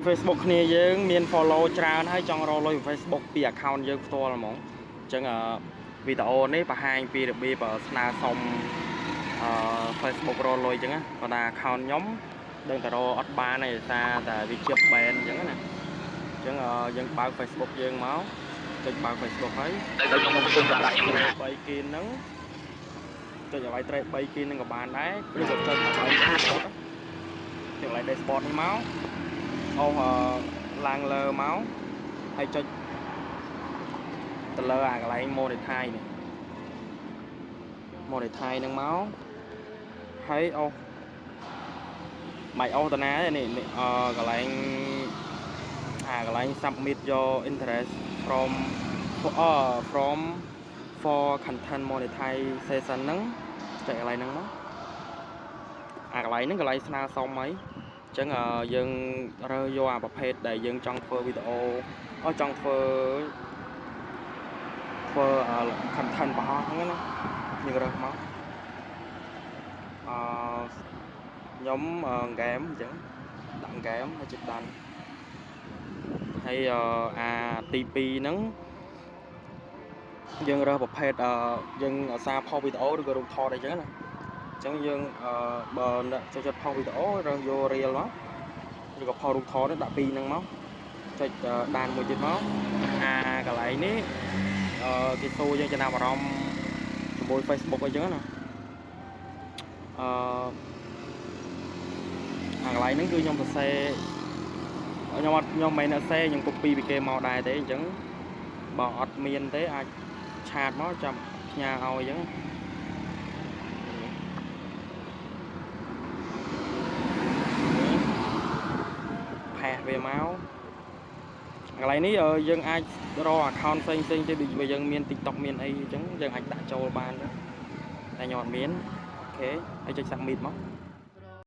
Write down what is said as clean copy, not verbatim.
Facebook គ្នាយើងមាន follow ច្រើនហើយចង់រកលុយពី Facebook ពី account យើងផ្ទាល់ហ្មងអញ្ចឹងវីដេអូនេះបង្ហាញពីរបៀបស្នើសុំអឺ Facebook រកលុយអញ្ចឹងណាគាត់ថា account ខ្ញុំដឹងតែរកអត់បានទេដោយសារតែវាជាប់ ban អញ្ចឹងណាអញ្ចឹងយើងបើក Facebook យើងមកចុចបើក Facebook ហើយ ទៅខ្ញុំកំពុងដាក់ខ្ញុំ 3គីនហ្នឹងចុចឲ្យត្រី3គីនហ្នឹងក៏បានដែរឬក៏ចុចឲ្យ dashboard ចុចឲ្យ dashboard នេះមកអូសឡើងលើមកហើយចុចទៅលើអាកន្លែង monetize នេះ monetize ហ្នឹងមកហើយអូសមិនអូសតាណាទេនេះអឺកន្លែងអាកន្លែង submit your interest from for content monetization ហ្នឹងចុចកន្លែងហ្នឹងមកអាកន្លែងហ្នឹងកន្លែងស្នើសុំអីអញ្ចឹងយើងរើសយកអាប្រភេទដែលយើងចង់ធ្វើវីដេអូអូចង់ធ្វើធ្វើ content បង្ហោះហ្នឹងណាយើងរើសមកអឺខ្ញុំហ្គេមអញ្ចឹងដាក់ហ្គេមហើយចុច done ហើយអាទី2ហ្នឹងយើងរើសប្រភេទយើងអាសាផុសវីដេអូឬក៏រូបថតអីចឹងណាអញ្ចឹងយើងបើអ្នកចូលចិត្តផុសវីដេអូរើសយក reel មកឬក៏ផុសរូបថតដាក់ពីរហ្នឹងមកចុច done មួយទៀតមកអាកន្លែងនេះគេសួរយើងចំណាប់អារម្មណ៍ជាមួយ Facebook អីចឹងណាអឺអាកន្លែងហ្នឹងគឺខ្ញុំសរសេរខ្ញុំអត់ខ្ញុំមិនមែនសរសេរខ្ញុំ copy ពីគេមកដែរទេអញ្ចឹងបើអត់មានទេអាច chat មកចាំផ្ញើឲ្យអញ្ចឹងpaste វាមកកន្លែងនេះយើងអាចរក account ផ្សេងផ្សេងទៀតដូចបើយើងមាន TikTok មានអីអញ្ចឹងយើងអាចដាក់ចូលបានតែខ្ញុំអត់មាន OK ហើយចុច submit មក